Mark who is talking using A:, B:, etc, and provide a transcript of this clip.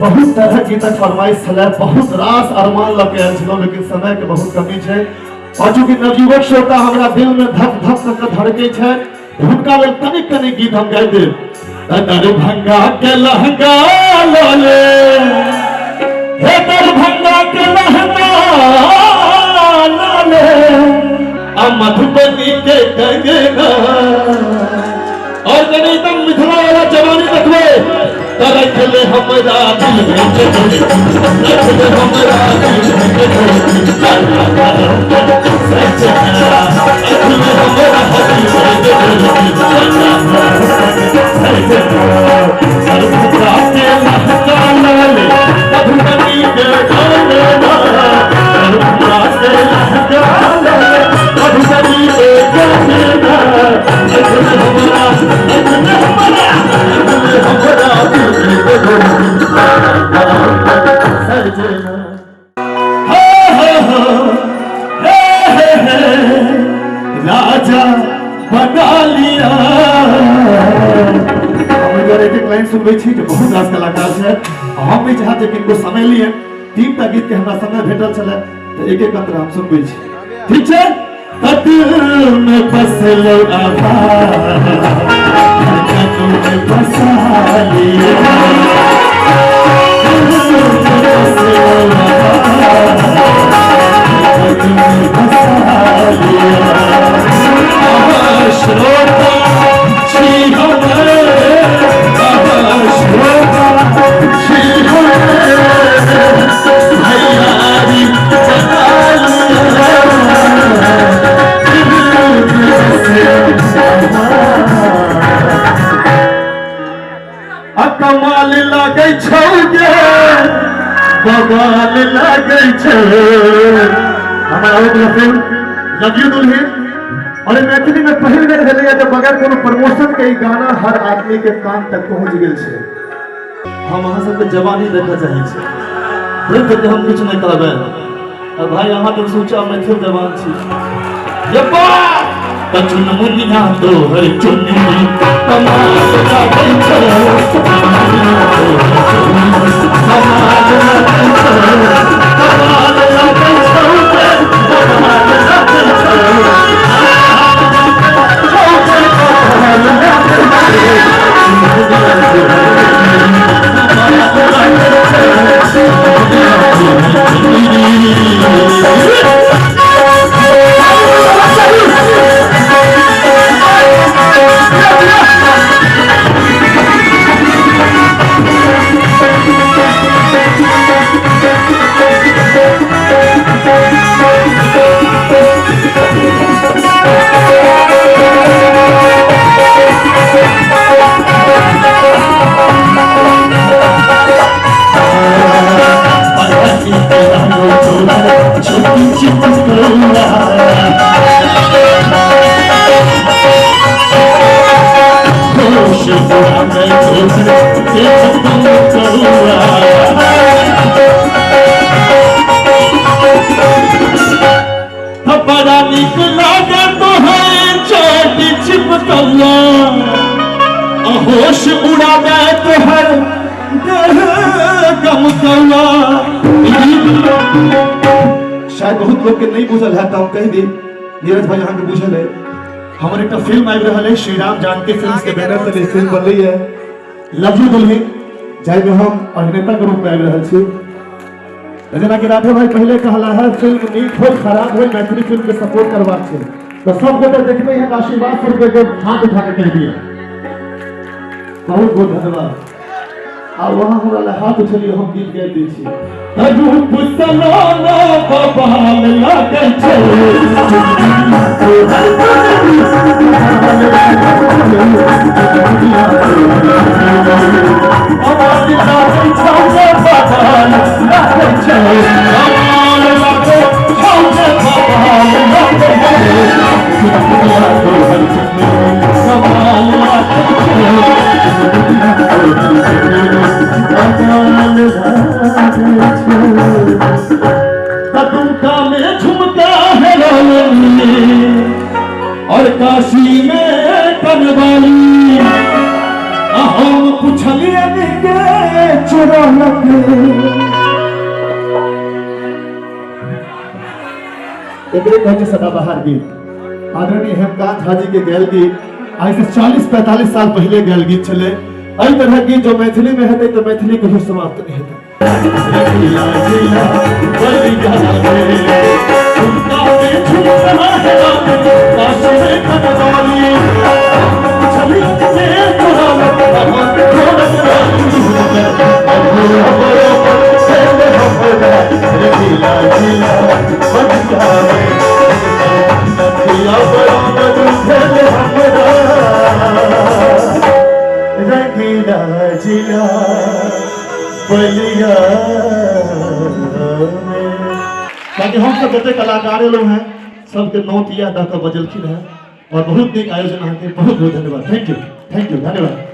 A: बहुत तरह गीतक फरमाइश छलै, बहुत रास अरमान लऽ के आयल छलहुँ, लेकिन समय के बहुत कमी छै। और चूँकि नवयुवक श्रोता हमरा दिल में धक धक कऽ के धड़कै छै, हुनका लेल कनिक कनिक गीत हम गाबि देब। दरभंगा के लहंगा लऽ ले, हे दरभंगा के लहंगा लऽ ले, आ मधुबनी के कंगना। और कनि एकदम मिथिला वाला जवानी देखबै त रख ले हमरा दिल में चोरी, रख ले हमरा दिल में चोरी, रख ले हमरा दिल में चोरी। दरभंगा के लहंगा लऽ ले, मधुबनी के कंगना, दरभंगा के लहंगा लऽ ले, मधुबनी के कंगना, रख ले हमरा, रख ले हमरा, रख ले हमरा दिल में चोरी, सजना। हो हो हो हे हे हे, राजा बना लिया। हम एहि एक एक लाइन सुनबै छी जे बहुत रास कलाकार छै, हम नहि चाहब जे किनको समय लिए। तीन टा गीत के हमरा समय भेटल छलै तऽ एक एक अंतर हम सुनबै छी, ठीक छै? तऽ दिल में बसल आवाज, धड़कनों में बसा लिया, दिल में बसल आवाज, धड़कनों में बसा लिया। श्रोता छी हमर, श्रोता छी हमर, भैयारी बना लिया, दिल में बसल आ कमाल लागै छौ गे, बवाल लागै छै। हमरा आबैत फिल्म लव you दुल्हिन, और ई मैथिली में पहिल बेर भेलैया जे बगैर कोनो प्रमोशन के ई गाना हर आदमी के कान तक पहुंच गेल छै। हम अहाँ सबके जवानी देखऽ चाहै छी, वृद्ध के हम किछु नहि कहबै। और भाई अहाँ तऽ सोचा मैथिल जवान छी। ये बात त चुनमुनिया तोहर चुनरी कमाल लागै छै, चुनमुनिया तोहर चुनरी कमाल लागै छै, कमाल लागै छौ गे, कमाल लागै छौ, कमाल लागै छै, चुनमुनिया तोहर चुनरी कमाल लागै छै, चुनमुनिया तोहर चुनरी। बड़ा नीक लागे तोहर चोटी चिपकौआ, होश उड़ावे तोहर देह गमकौआ। शायद बहुत लोग के नहीं बुझल है तो हम कह दी, नीरज भाई अहाँके बुझल है। हमर एकटा फिल्म आबि रहल है, श्री राम जानकी फिल्म के बैनर तले फिल्म बनलै है लव you दुल्हिन, जाहिमे हम अभिनेता के रूप में आबि रहल छी। जेनाकि राधे भाई पहले कहला है, फिल्म नीक हो खराब हो मैथिली फिल्म के सपोर्ट करबाक छै, तो सब गोटे देखबै है आशीर्वाद स्वरूप के हाथ उठा के कह दिया। बहुत बहुत धन्यवाद। आ वहाँ हमरा लए हाथ उठेलियै, हम गीत गाबि दै छी। रूप सलोना बबाल लागै छै, बबाल लागै छौ गे, बबाल लागै छै, बबाल लागै छौ गे, बबाल लागै छै, कमाल लागै छै, कमाल लागै छै। दुमका में झुमका है रोली और काशी में कनवाली, हम पुछलियनि के चोरलक एकरे कहै छै सदाबहार गीत। आदरणीय हेमकांत झा जी के गायल गीत आइ से 40-45 साल पहले गायल गीत छलै। एहि तरह गीत जो मैथिली में हेतै तऽ मैथिली कहियो समाप्त नहि हेतै। रंगीला जिला बलिया में, झुमका में झुमका है काशी में खनवाली, छलिया में तोरा रंगीला जिला बलिया में, नथिया बराबर भेल हमरा। रंगीला जिला बलिया में। ताकि हम सब जते कलाकार लोग हैं सबके नोट यह दऽ कऽ बजलखिन हैं और बहुत नीक आयोजन अहाँके, बहुत बहुत धन्यवाद। Thank you, thank you, धन्यवाद।